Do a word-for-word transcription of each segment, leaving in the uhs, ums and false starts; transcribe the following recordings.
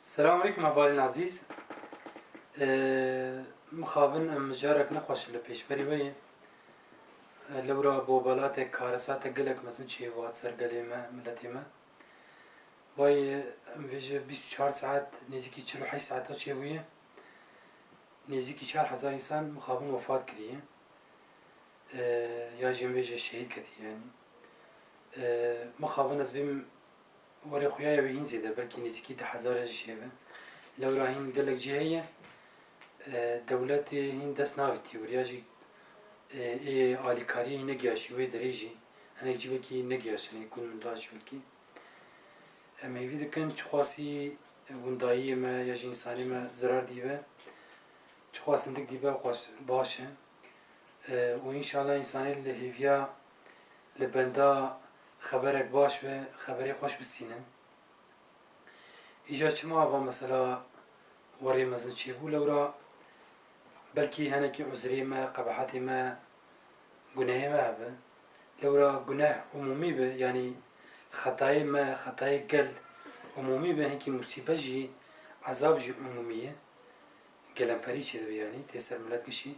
Selam aleykum hevalên ezîz. Ee, mixabin em carek nexweş li pêşberî we yê. Ee, lewra bobelatek, karesatek gelek mezin çêbû hat ser gelê me, miletê me. Vay, em vê ji bîst û çar saet, nêzîkî çil û heşt saeta çêbûye. Nêzîkî çar hezar însan mixabin wefat kiriye. Ee, ya jî em vê jê şehîd ketiye yanî. Ee, mixabin ez bêm Werê xuya ya wê hîn zêde, belkî nêzîkî du hezar jî çêbe. Lewra hîn gelek cî heye, e, dewletê hîn dest navîtî wir ya jî, e, ê alîkariyê hîn negiyaşî wê derê jî. Hinek cî belkî negiyaşine, gund winda jî belkî. Em hêvî dikin çiqasî windayiyê me ya jî însanê me zirar dîbe, çiqas hindik dîbe, xweş, baş e. E, û înşallah însanê li hêviya li benda xeberek baş be, xeberê xweş bistînin. Îja çima va mesela werê mezin çêbû lewra belkî henekî uzrê me, qebehetê me, gunehê me hebe. Lewra guneh umûmî be, yanî xetayê me, xetayê gel umûmî be, hinkî musîbet jî, ezab jî umûmî ye. Gelemperî çêdibe yanî, tê ser milet gişî.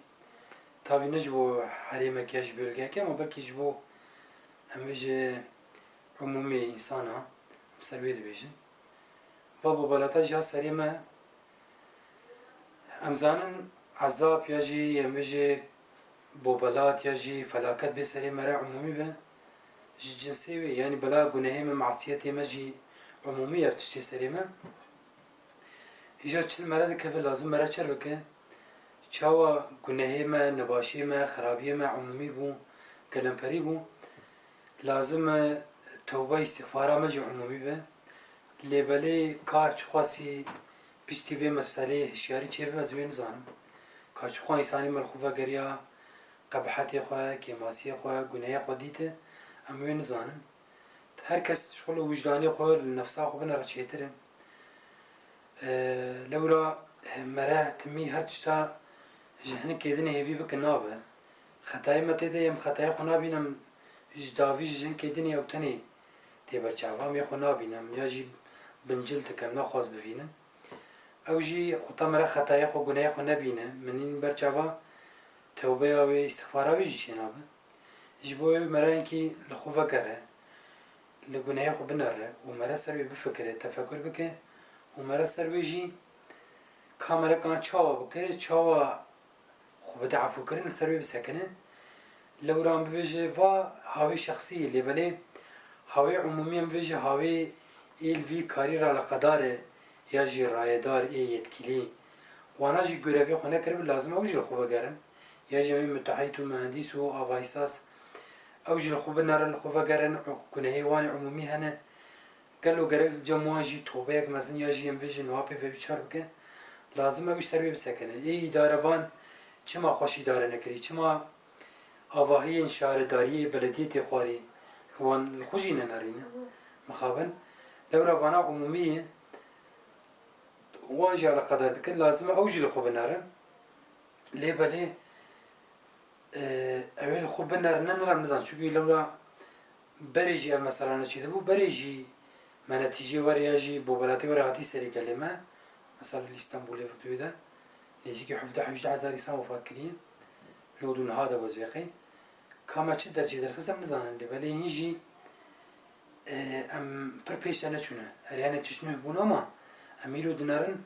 Tabî ne ji bo herêmeke ya ji bölgeyeke, ama belkî ji bo em bêje umûmê însana, em ser wê dibêjin. Va bobelata jî ya serê me, em zanin ezab ya jî em bêje bobelat ya jî felaket bê serê me re umûmî be. Ji cinsê wê, yanî bila gunehê me, masiyetê me jî umûmî ev tiştê serê me. Îja çi li me re dikeve, lazim me re çer bike. Çawa gunehê me, nebaşiyê me, xirabiyê me umûmî bû, gelemperî bû. Lazim e tewbe, îstixfara me jî umûmî be. Lê belê ka çiqasî piştî vê meseleyê hişyarî çêbibe, ez wê nizanim. Ka çiqas însanî me li xwe vegeriya, qebehetê xwe, kêmasiyê xwe, gunehê xwe dîte, em wê nizanin. Her kes ji xwe li wijdanê xwe, li nefsa xwe binere çêtir e. Ee, lewra, e, mere timî her tişta ji hinikê dinê hêvî bike nabe. Xetayê me tê de ye, em xetayê xwe nabînin, em ji davî ji hinikê dinê ew tenê tê ber çav, em ê xwe nabînin, em ya jî bincil dikin, em naxwaz bivînin. Ew jî xuta mere xetayê xwe, gunehê xwe nebîne, min nîn ber çava tewbeya wê, îstixfara wê jî çênabe. Ji bo wê mere hinkî li xwe vegere, li gunehê xwe binere û mere ser wê bifikire, tefekur bike û mere ser wê jî ka mere kan çawa bike, çawa xwe bide efûkirin, li ser wê bisekine. Lewra em bibêje va hawê şexsî ye, lê belê hawê umûmî em bibêje hawê ê li vî karî re eleqedar e ya jî rayedar ê yetkîlî. Wana jî görevê xwe nekiribe, lazim ew jî li xwe vegerin. Ya jî em ê mutehît û muhendîs û avahîsaz ew jî li xwe binerin, li xwe vegerin, gunehê wan ê umûmî hene. Gelo gerek li cem wan jî tobeyek mezin ya jî em vê jî niha pê ve biçar bike? Lazim e wî ser wê bisekine. Ê îdarevan çima xweş îdare nekirî? Çima avahiyên şaredariyê, belediyê tê xwarî? Wan li xwe jî nenerîne. Mixabin. Lewra vana umûmî ye. Wan jî eleqedar dikin. Lazim e ew jî li xwe binerin. Lê belê, e, ew ê li xwe binerine, nirem nizan. Çunkî lewra berê jî ev mesela neçêdibû, berê jî me netîcê were ya jî bobelatê were hatî serê gelê me. Mesela li Îstanbulê, Fidoyê de nêzîkî hevdeh hejdeh hezar însan wefat kiriye. Nod û niha de wez vê qey. Ka me çi dercê derxist em nizanin, lê belê hîn jî, e, em pir pêş de neçûne. Her yanê tişt nuh bûn ama em îro dinerin,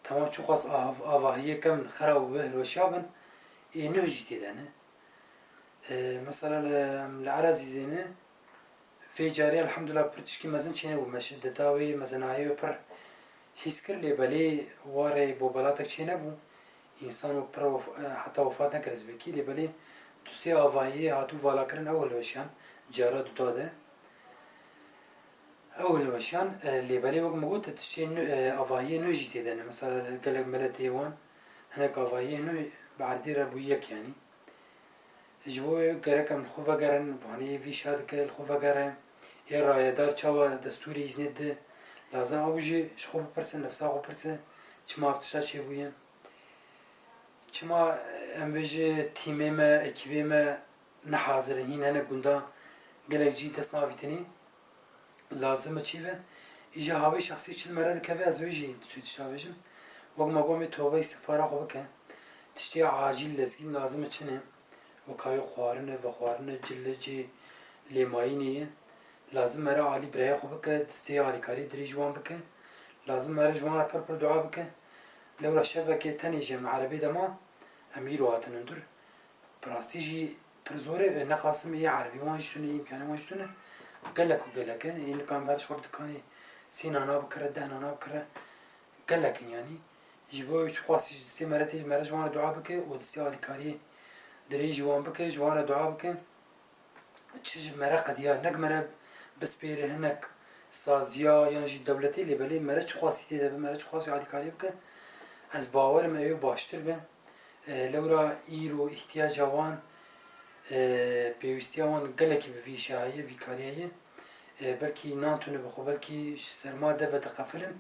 temam çiqas av-, avahiyê kevn xera û hilweşiya bin, ê nuh jî tê de ne. E, mesela li, em li Erazîzê ne, vê carê elhamdulillah pir tişkî mezin çênebû, me şideta wê, mezinahiyê wê pir hîs kir, lê belê warê bobelatek çênebû. Însan û pir wef-, e, heta wefat nekir ez bêkî, lê belê tu sê avahiyê hatû valakirin ew hilweşiyan, cara duda de. Ew hilweşiyan, e, lê belê wek min got, tiştê nû, e, avahiyê nû jî tê de ne. Mesela gelek miletê wan, hinek avahiyê nû bi erdê re bû yek yanî. Ji bo wê gerek em li xwe vegerin, vanê vî şa dike li xwe vegere. Ê rayedar çawa destûrê îznê dide, lazim ew jî ji xwe bipirse, nefsa xwe pirse, çima ev tişta çêbûye? Çima em vê ji tîmê me, ekîbê me ne hazir in? Hîn hene gunda gelek cî dest navîtinî. Lazim e çi be? Îja havê şexsî çi li me re dikeve, ez wê jî sûdişa bêjim. Wek me got, em ê tobe îstixfara xwe bike. Tiştê acîl lezgîn lazim e çi ne? Wek havê xwarine, vexwarine, cilê cê lêmayînê ye. Lazim me re alî birayê xwe bike, destê alîkariyê dirêj wan bike. Lazim me re ji wan re pir pir dua bike. Lewra şevekê tenê jî em erebê de ma, em îro hatine hundir. Bi rastî jî pir zor e, nexasim ê erebî wan jî tune, îmkanê wan jî tune. Gelek û gelek e. Ê nikan ber ji xwe dikanê sî nana bikire, deh nana bikire. Gelek in yanî. Ji bo çi xwastî ji destê me re tê, me re ji wan re dua bike û destê alîkariyê dirêj ji wan bike, ji wan re dua bike. Çi ji me re qediya, nek me re bispêre hinek saziya yan jî dewletê, lê belê me re çi xwastî tê de be, me re çi xwastî alîkariyê bike, ez bawer im ew ê baştir be. E, lewra îro îhtiyaca wan, e, pêwîstiya wan gelekî bi vî îşê heye, vî kariyê ye. E, belkî nan tune bi xwe, belkî ji serma deve diqefilin.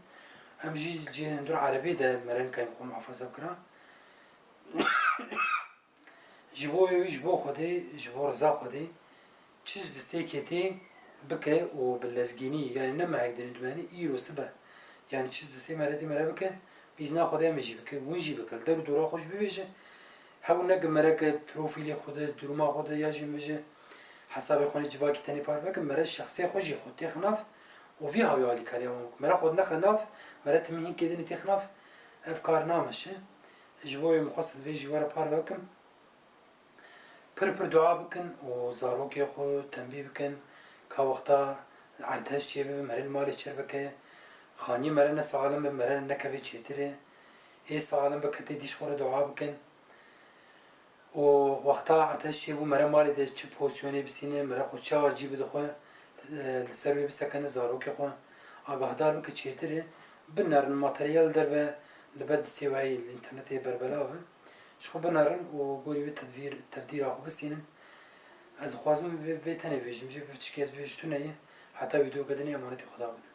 Em jî cihê hundir erebê de me re nikayên xwe muhafaza bikira. Ji bo wê, ji bo Xwedê, ji bo riza Xwedê, çi ji destê ketê bike û bi lezgînî, yanî ne mehek dinê dimenî, îro sibe. Yanî çi ji destê me re tê me re bike, bi îzna Xwedê em ê jî bike, hûn jî bike. Li der û dora xwe jî bivêje. Hew neke me re ke profîlê xwe de, duruma xwe de ya jî bêje hesabê xwe nê civakî tenê parve ke, me re şexsê xwe jî xwe têxe nav û vî hawî alîkariya wan bike. Me re xwe nexe nav, me re timî hinkê dinê têxe nav, ev kar nameşe. Ji bo wê min xwest ez vê jî we re parve bikim. Pir pir dua bikin û zarokê xwe tembî bikin ka wexta erdhej çêbibe, mere li malê çêr bike. Xaniyê mere ne saxlem be, mere nekeve çêtir e. Ê saxlem be, ketê dîş xwe re dua bikin. Û wexta erdhej çêbû, mere malê de çi posyonê bisîne, mere xwe çawa cî bide xwe, e, li ser wê bisekine, zarokê xwe agahdar bike çêtir e. Binerin, materyal derve li ber distê we heye, li înternetê berbelav e. Ji xwe binerin û gorî wê tedbîr, tevdîra xwe bistînin. Ez dixwazim vê, vê tenê bêjim, jê bi tişkî ez bêjî tune ye. Heta vîdeoyeke dinê emanetê Xweda bin.